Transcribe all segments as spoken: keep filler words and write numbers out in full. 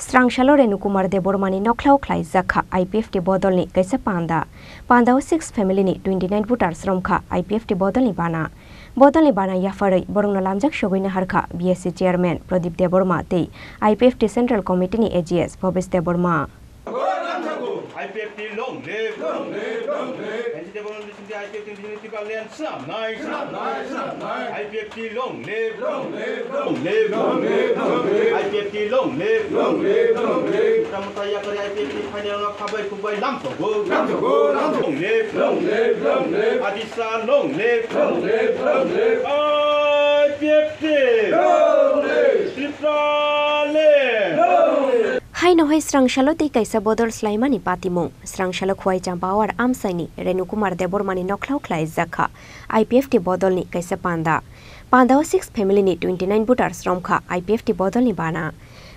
Srangsalo Renu Kumar Debbarmani nokhlao khlaijak kha I P F T bodolni kaisa panda. Pandao six family ni twenty nine voters romkha I P F T bodolni bana. Bodolni bana yapharwi borokno lamjak sogwi naharkha B S C chairman Pradip Debbarma tei I P F T Central Committee ni A G S Bhabesh Debbarma. I P F T long live! Long live! Long live! N C Debbarma Sindhi I P F T Dignity Battalion swnamnai! Swnamnai! Swnamnai! I P F T long live! Long live! Long live! Long live! I P F T long live! Long live! Long live! Tamata yakari I P F T final no khabai khukbai lamsogo! Lamsogo! Lamsogo! Long live! Long live! Long live! Adisa long live! Long live! Long live! I P F T! Long live! Tipraland! Long live! Haino hai Srangsalo tei kaisa bodol swlaimani patimung. Srangsalo Khowai Champawar amchaini Renu Kumar Debbarmani nokhlao khlaijak kha I P F T bodolni kaisa panda. Pandao six family ni twenty nine voters romkha I P F T bodolni bana.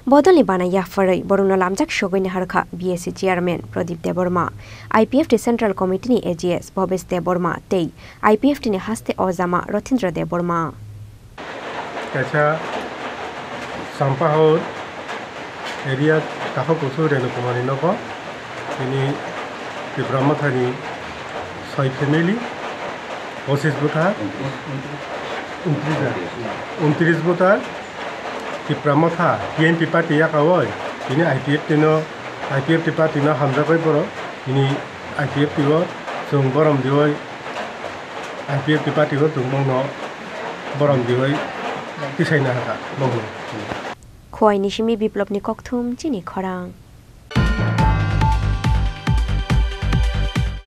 Bodolni bana yapharwi borokno lamjak sogwi naharkha B S C chairman Pradip Debbarma, I P F T Central Committee ni A G S Bhabesh Debbarma tei I P F T ni haste ojama Rothindra Debbarma. Kaisa Sampahaur area Takhuk Kusu Renu Kumarni nogo, tini Tipra Mothani soi family, pochis bwtha, untris bwtha, Tipra Motha T N P party yakaui tini I P F T no, I P F T party no hamjakgwi borok tini I P F T o chwng borom diui, I P F T party o chwng bongno borom diui tisaina hakha bongno. Khowai ni simi Biplopni kokthum chini khorang.